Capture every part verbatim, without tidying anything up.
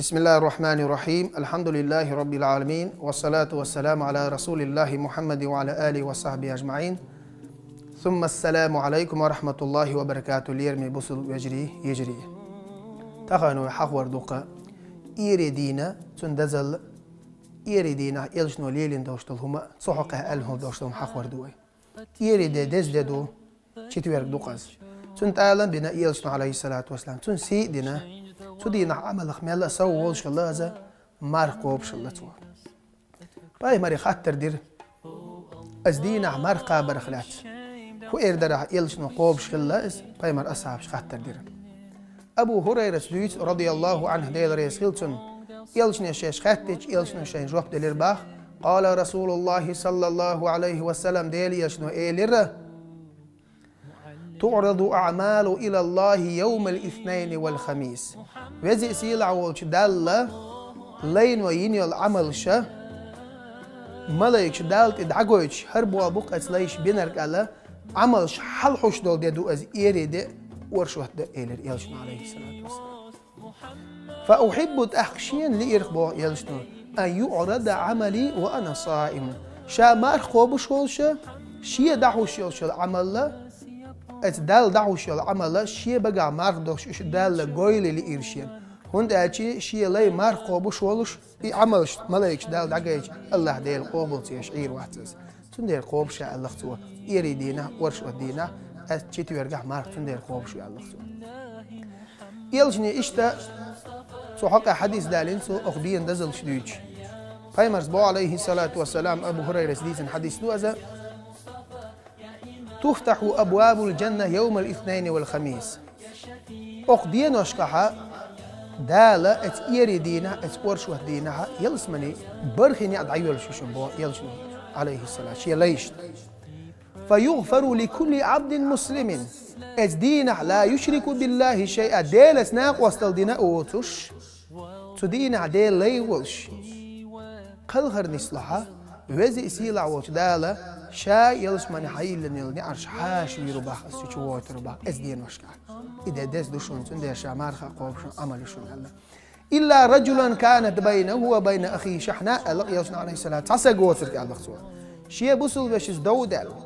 بسم الله الرحمن الرحيم. الحمد لله رب العالمين. والصلاة والسلام على رسول الله محمد وعلى آله وصحبه أجمعين. ثم السلام عليكم ورحمة الله وبركاته. Лераме бусул вежарий, йижарий. Тахан вай хьахор ду-кх иерий дийнахь, цун дозалла, иерий дийнахь элчано лелийна долуш долу хӀума, цу хьокъехь аьлла хӀума долуш долу хӀума хьахор ду вай. Иерий де деза де ду, четверг ду-кх иза. Цунна тӀалам бина элчано, алейхиссалату вассалам. Цунна сий а дина, цу дийнахь Ӏамалах мелла а сов волуш хилла иза, марха кхобуш хилла цо. Пайхамаре хаттар дира иза дийнахь марха кхабарх лаьцна. ХӀун эр дара элчано, кхобуш хилла иза, пайхамар асхьабаш хаттар дира. Абу ХӀурайрас дуьйцу, радияллаху Ӏанху, Дела реза хила цунна, элчане шаьш хаьттича, элчано шайна жоп делира боху: «Къала Расулуллахи саллаллаху Ӏалайхи ва саллам», Дела элчано элира: «ТуӀраду аъмалу илаллахи йовмал иснайни вал хамис». Веза а сийлахь волчу Далла лайно йина йолу Ӏамалша малайкаш Далла тӀе дӀагойтуш, хӀара боху бу-кх оцу лайша бинарг аьлла, Ӏамалш хьалхьуш долу де ду иза, иерий де, оршот де, элира элчано, алейхиссалату вассалам. «Фа ухьиббу», тӀаккха шена лиира-кх боху элчано, «ан юӀрада Ӏамали ва ана саим». Ша марха кхобуш волуша, шен дӀахьуш йолуш йолу Ӏамалла, оцу Далла дӀахьуш йолу Ӏамалла, шен багахь марха долуш уьш Далла гойла лиира шена. ХӀунда аьлча шен лай марха кхобуш волуш, и Ӏамалш малайкаш Далла дӀагайча, Аллах Дела къобал ца еш Ӏийр вац иза. Цундела кхобуш ша аьлла-кх цо, иерий дийнахь, оршот дийнахь, оцу четвергахь марха цундела кхобуш ю аьлла-кх цо. Элчане иштта цу хьокъехь хьадис далийна цо, окху дийнан дозаллаш дуьйцуш. Пайхамарс боху, алейхиссалату вассалам, Абу ХӀурайрас дийцина хьадис ду иза: «Туфтахьу абвабул джанна йовмал иснайни вал хамис». Окху деношкахьа Дала оцу иерий дийнахь, оцу оршот дийнахьа ялсаманин бархӀи неӀ дӀайоьллуш ю шуна боху элчано, алейхиссалам, шен лайшна. «Фа югъфару ли кулли Ӏабдин муслимин». Оцу дийнахь, «ла юшрику биллахи шайъа», Делаца накъосталла дина а воцуш, цу дийнахь Делан лай а волуш, кхалхар нислахьа, веза а сийлахь волчу Дала ша ялсамане хьайиллина йолу неӀарш хьаша вийр ву боху, аса чу вогӀуьйтур ву боху оцу деношкахь. И де деза ду шуна, цундела ша марха а кхобуш, Ӏамал ю шуна аьлла. «Илла раджулан канат байнаху ва байна ахихи шахьна», аьлла-кх элчано, алейхиссалам, цхьа стаг воцург аьлла-кх цо. Шен бусулба вешица дов даьлла,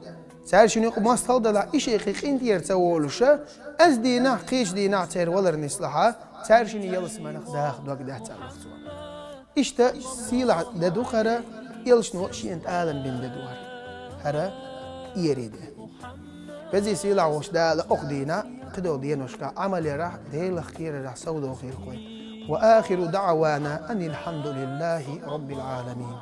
цаьршинна юкъа мостагӀалла делахь, и шен кхин къинтӀера ца волуша, оцу дийнахь, кхечу дийнахь церан валар нислахьа, цаьршинна ялсаманах даха дог дац аьлла-кх цо. Иштта сийлахь де ду хӀара, элчано шена тӀалам бина де ду хӀара. ХӀара иерий де. Веза а сийлахь волчу Дала окху дийнахь, кхидолу деношкахь Ӏамал ярахь, Делах кхерарахь совдохийла-кх вай. Ва ахиру даъвана анил хьамдулиллахи раббил Ӏаламин.